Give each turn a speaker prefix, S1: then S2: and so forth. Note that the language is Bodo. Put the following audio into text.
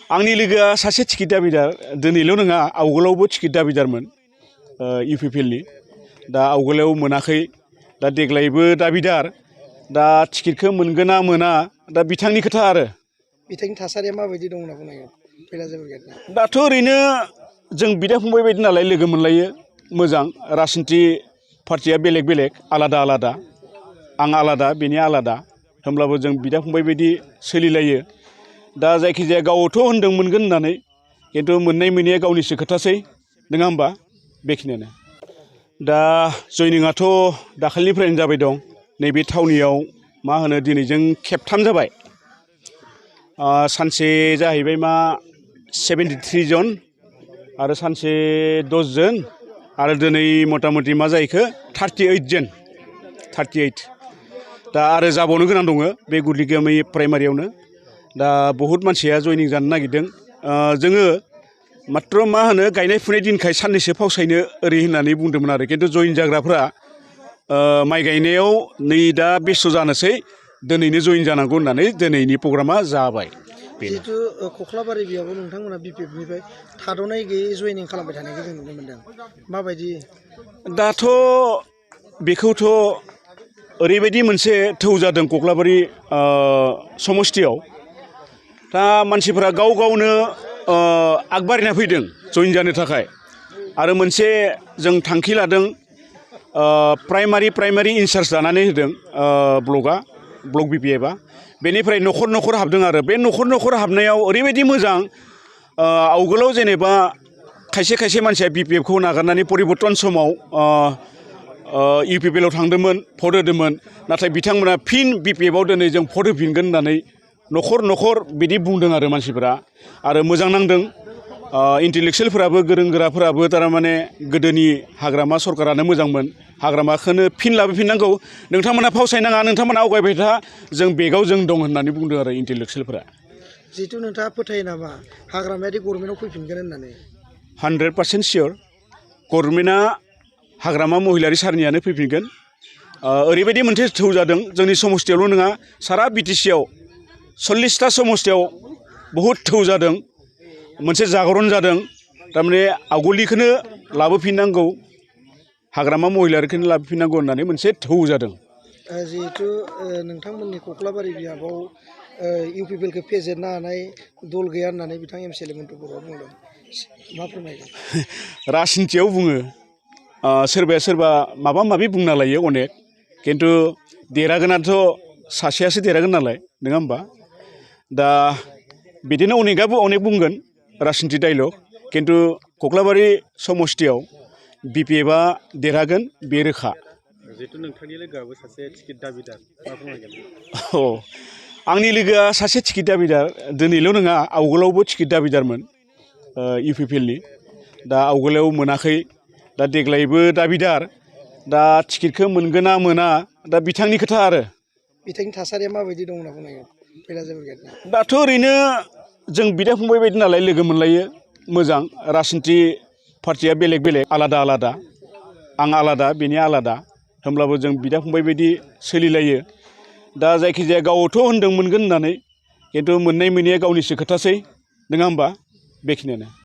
S1: आंनि लोगोआ सासे टिकेट दाबिदार दिनैल' नङा आवगोलावबो टिकेट दाबिदारमोन इउपिपिएलनि दा आवगोलाव मोनाखै दा देग्लायबो दाबिदार दा टिकेटखौ मोनगोन ना मोना दा बिथांनि खोथा आरो
S2: बिथांनि थासारिया माबायदि दं होनना बुंनांगोन
S1: दाथ' ओरैनो जों बिदा फंबाय बायदि नालाय लोगो मोनलायो मोजां राजनिति पार्टिया बेलेग बेलेग आलादा आलादा आं आलादा बेनि आलादा होमब्लाबो जों बिदा फंबाय बायदि सोलिलायो दा जायखिजाया गावथ' होनदों मोनगोन होननानै खिन्थु मोननाय मोनैया गावनिसो खोथासै नङा होमबा बेखिनियानो दा जयनिंआथ' दाखालिनिफ्रायनो जाबाय दं नैबे थावनियाव मा होनो दिनैजों खेबथाम जाबाय सानसे जाहैबाय मा 73 जन आरो सानसे 10 जन आरो दिनै मथा मथि मा जाहैखो 38 जन 38 दा आरो जाबावनो गोनां दङ बे गुदिगामि प्राइमारियावनो दा बहुत मानसिया जयनिं जानो नागिरदों जोङो मात्र मा होनो गायनाय फुनाय दिनखाय साननैसो फावसायनो ओरै होननानै बुंदोंमोन आरो खिन्थु जयन जाग्राफ्रा माइ गायनायाव नै दा बेस्थ' जानोसै दिनैनो जयन जानांगौ होननानै दिनैनि प्रग्रामा जाबाय
S2: जिहेतु कख्लाबारि बेयावबो नोंथांमोना बिपिएफनिफ्राय थाद'नाय गैयै जयनिं खालामबाय थानायखौ जों नुनो मोनदों माबायदि
S1: दाथ' बेखौथ' ओरैबायदि मोनसे थौ जादों कख्लाबारि समस्थियाव दा मानसिफोरा गाव गावनो आगबारिना फैदों जयन जानो थाखाय आरो मोनसे जों थांखि लादों प्राइमारि इनचार्ज लानानै होदों ब्लक बिपिएफआ बेनिफ्राय न'खर न'खर हाबदों आरो बे न'खर न'खर हाबनायाव ओरैबायदि मोजां आवगोलाव जेनेबा खायसे खायसे मानसिया बिपिएफखौ नागारनानै परिबर्तन समाव इउपिपिएलआव थांदोंमोन भट होदोंमोन नाथाय बिथांमोना फिन बिपिएफआव दिनै जों भट होफिनगोन होननानै न'खर न'खर बिदि बुंदों आरो मानसिफोरा आरो मोजां नांदों इन्टेलेक्सुयेलफोराबो गोरों गोराफोराबो थारमाने गोदोनि हाग्रामा सरकारानो मोजांमोन हाग्रामाखौनो फिन लाबोफिननांगौ नोंथांमोना फावसायनाङा नोंथांमोना आवगायबाय था जों बेगाव जों दं होननानै बुंदों आरो इन्टेलेक्सुयेलफोरा
S2: जिहेतु नोंथाङा फोथायो नामा हाग्रामायारि गभर्नमेन्टआव फैफिनगोन होननानै
S1: 100% सियर गभर्नमेन्टआ हाग्रामा महिलारि सारनियानो फैफिनगोन ओरैबायदि मोनसे थौ जादों जोंनि समस्थियावल' नङा सारा बिटिसिआव 40टा समस्थियाव बहुद थौ जादों मोनसे जागरन जादों थारमाने आवगोलनिखौनो लाबोफिननांगौ हाग्रामा महिलारिखौनो लाबोफिननांगौ होननानै मोनसे थौ जादों
S2: जिहेतु नोंथांमोननि कख्लाबारि बियाबाव इउपिपिएलखौ फेजेननो हानाय दल गैया होननानै बिथां एमसिएलए मन्टु बर'आ बुंदों मा फोरमायगोन
S1: राजनितियाव बुङो सोरबाया सोरबा माबा माबि बुंना लायो अनेक खिन्थु देरहागोनाथ' सासेयासो देरहागोन नालाय नङा होमबा दा बिदिनो अनेकआबो अनेक बुंगोन राजनिति डाइलग खिन्थु कख्लाबारि समस्थियाव बिपिएफआ देरहागोन बे रोखा
S3: जिहेतु नोंथांनि लोगोआबो सासे टिकेट दाबिदार मा फोरमायगोन
S1: आंनि लोगोआ सासे टिकेट दाबिदार दिनैल' नङा आवगोलावबो टिकेट दाबिदारमोन इउपिपिएलनि दा आवगोलाव मोनाखै दा देग्लायबो दाबिदार दा टिकेटखौ मोनगोन ना मोना दा बिथांनि खोथा आरो
S2: बिथांनि थासारिया माबायदि दं होनना बुंनांगोन
S1: दाथ' ओरैनो जों बिदा फंबाय बायदि नालाय लोगो मोनलायो मोजां राजनिति पार्टिया बेलेग बेलेग आलादा आलादा आं आलादा बेनि आलादा होमब्लाबो जों बिदा फंबाय बायदि सोलिलायो दा जायखिजाया गावथ' होनदों मोनगोन होननानै खिन्थु मोननाय मोनैया गावनिसो खोथासै नङा होमबा बेखिनियानो